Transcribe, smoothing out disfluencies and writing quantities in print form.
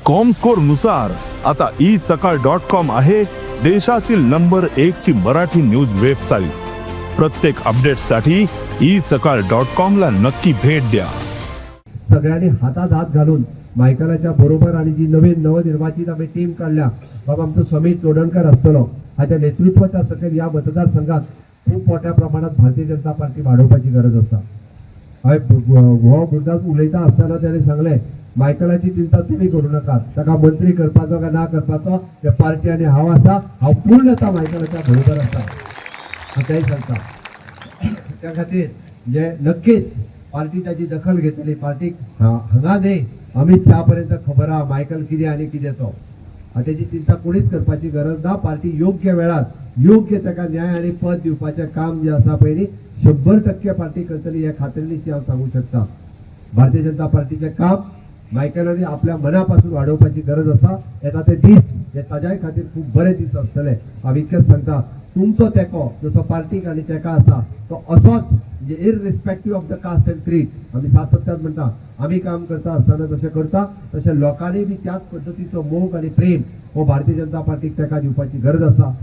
Comscore नुसार आता E सकाळ डॉट कॉम आहे देशातील नंबर एक ची मराठी न्यूज वेबसाईट. प्रत्येक अपडेटसाठी ई सकाळ डॉट कॉम ला नक्की भेट द्या. सगळ्यांनी हातात हात घालून मायकलाच्या बरोबर आणि जी नवीन नवनिर्वाचित आमी टीम काडल्या, बाबा आमचो समीर चोडणकर आसतलो, हाच्या नेतृत्वाच्या सकयल ह्या मतदारसंघात खूप मोठ्या प्रमाणात भारतीय जनता पार्टी वाडोवपाची गरज आसा. हांवें हो गुरुदास उलयता आसतना ताणें सांगलें, मायकलाची चिंता तुमी करूं नाकात, ताका मंत्री करपाचो काय ना करपाचो हे पार्टी आनी हांव आसा, हांव पूर्णता मायकलाच्या बरोबर आसा. हांव तेंय सांगता, त्या खातीर म्हणजे नक्कीच पार्टी ताची दखल घेतली. पार्टीक हांगा न्ही, अमित शाह पर्यंत खबर आहा मायकल कितें आनी कितें तो. आनी तेची चिंता कोणीच करपाची गरज ना. पार्टी योग्य वेळार योग्य ताका न्याय आनी पद दिवपाचें काम जें आसा पळय न्ही, 100% पार्टी करतली हे खात्रीनिशी हांव सांगूंक शकता. भारतीय जनता पार्टीचें काम मायकलांनी आपल्या मनापासून वाडोवपाची गरज आसा. येता ते दीस हे ताज्याय खातीर खूब बरे दीस आसतले. हांव इतकेंच सांगता, तुमचो तेंको जसो पार्टीक आनी तेका आसा तो असोच, म्हणजे irrespective of the caste and creed, आमी सातत्यान म्हणटा, आमी काम करता आसतना जशें करता तशें लोकांनी बी त्याच पद्दतीचो मोग आनी प्रेम हो भारतीय जनता पार्टीक तेका दिवपाची गरज आसा.